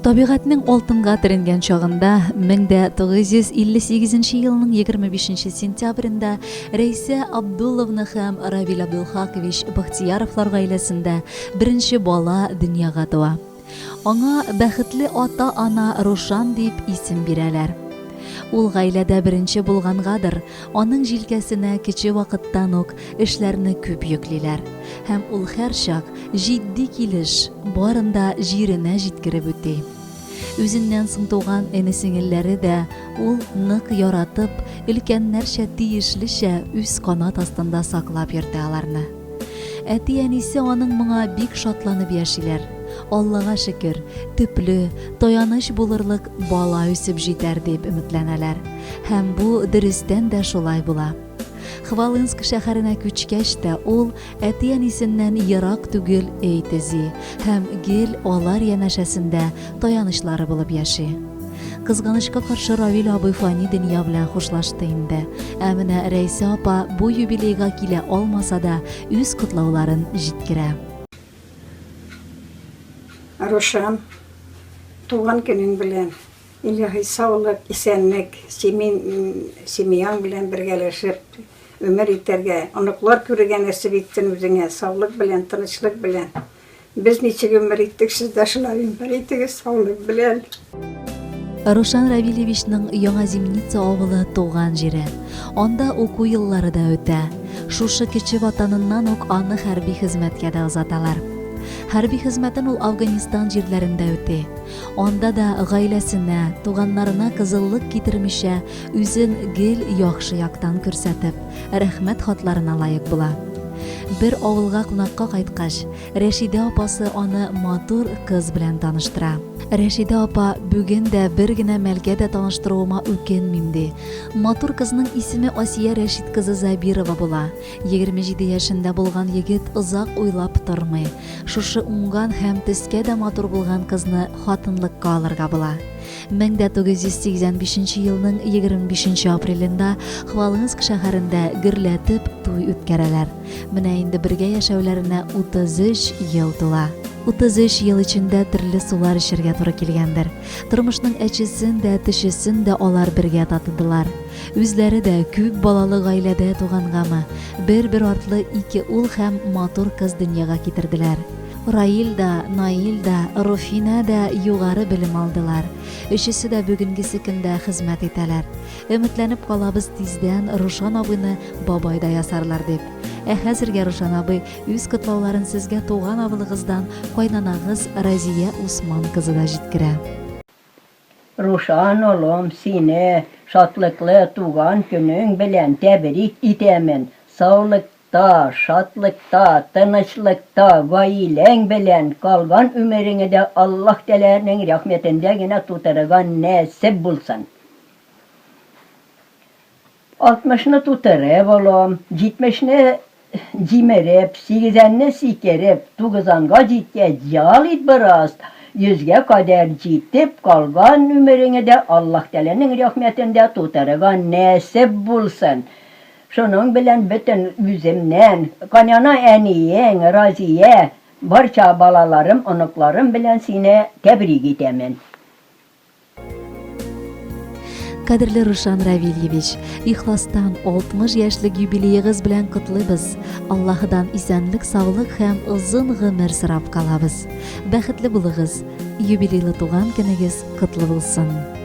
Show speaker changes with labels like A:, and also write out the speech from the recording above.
A: Табигатьнең алтынга төренгән чагында 1958 елның 25 сентябрендә Рәйсә Абдулловна һәм Равил Абдулхакович Бахтияровлар гаиләсендә беренче бала дөньяга туа. Аңа бәхетле ата-ана Рушан дип исем бирәләр. Ул гаиләдә беренче булгангадыр, аның җилкәсенә кече вакыттан ук эшләрне күп йөклиләр. Һәм ул һәрчак җитди килеш барын да җиренә җиткереп үти. Үзеннән соң туган эне-сеңелләре дә ул нык яратып, өлкәннәрчә тиешлечә үз канат астында саклап йөртә аларны. Әти-әнисе аның моңа бик шатланып яшиләр. Аллага шөкер, төпле, таяныч булырлык бала үсеп җитәр дип өметләнәләр. Һәм бу дөрестән дә шулай була. Хвалынск шәһәренә күчкәч тә ул әти-әнисеннән ерак түгел өй төзи һәм гел алар янәшәсендә таянычлары булып яши. Кызганычка каршы, Равил абый фани дөнья белән хушлашты инде. Ә менә Рәйсә апа бу юбилейга килә алмаса да, үз котлауларын җиткерә.
B: Рушан, туган көнең белән! Илаһи саулык, исәнлек, синең семьяң белән бергәләшеп өмер итәргә, оныклар күрергә нәсип итсен үзеңә, саулык белән, тынычлык белән. Без ничек өмер иттек, сез дә шулай өмер итегез, саулык белән.
A: Рушан Равилевичның Яңа Зимница авылы туган җире. Анда уку еллары да үтә. Шушы кече ватаныннан ук аны хәрби хезмәткә дә озаталар. Хәрби хезмәтен ул Афганистан җирләрендә үти. Анда да гаиләсенә, туганнарына кызыллык китермичә, үзен гел яхшы яктан күрсәтеп, рәхмәт хатларына лаек була. Бер авылга кунакка кайткач, Рәшидә апасы аны матур кыз белән таныштыра. Рәшидә апа, бүген дә бер генә мәлгә дә таныштыруыма үкенмим, ди. Матур кызның исеме Асия Рәшит кызы Зәбирова була. 27 яшендә булган егет озак уйлап тормый, шушы уңган һәм төскә дә матур булган кызны хатынлыкка алырга була. 1985 нче елның 25 нче апрелендә Хвалынск шәһәрендә гөрләтеп туй үткәрәләр. Менә инде бергә яшәүләренә 33 ел тула. 33 ел эчендә төрле сулар эчәргә туры килгәндер. Тормышның әчесен дә, төчесен дә алар бергә татыдылар. Үзләре дә күп балалы гаиләдә тугангамы, бер-бер артлы ике ул һәм матур кыз дөньяга китерделәр. Раил да, Наил да, Руфинә дә югары белем алдылар. Өчесе дә бүгенгесе көндә хезмәт итәләр. Өметләнеп калабыз тиздән Рушан абыйны бабай да ясарлар дип. Ә хәзергә Рушан абый үз котлауларын сезгә туган авылыгыздан кайнанагыз Разия Усман кызы да җиткерә.
C: Рушан улым, сине шатлыклы туган көнең белән тәбрик итәмен. Саулык Та, шатлыкта, тынычлыкта, гаиләң белән калган өмереңе дә Аллаһ Тәгаләнең рәхмәтендә генә тутырырга нәсеп булсын. Алтмышны тутырып, олым, җитмешне җимереп, сигезәнне сикереп, тугызанга җиткәч, ял ит бераз, йөзгә кадәр җитеп, калган өмереңе дә Аллаһ Тәгаләнең рәхмәтендә тутырырга нәсеп булсын. Шуның белән бөтен үземнән, кайнана әниең, Разия, барча балаларым, оныкларым белән сине тәбрик итәмен.
A: Кадерле Рушан Равильевич, ихластан 60 яшьлек юбилеегыз белән котлыйбыз. Аллаһыдан исәнлек-саулык һәм озын гомер сорап калабыз. Бәхетле булыгыз! Юбилейлы туган көнегез котлы булсын!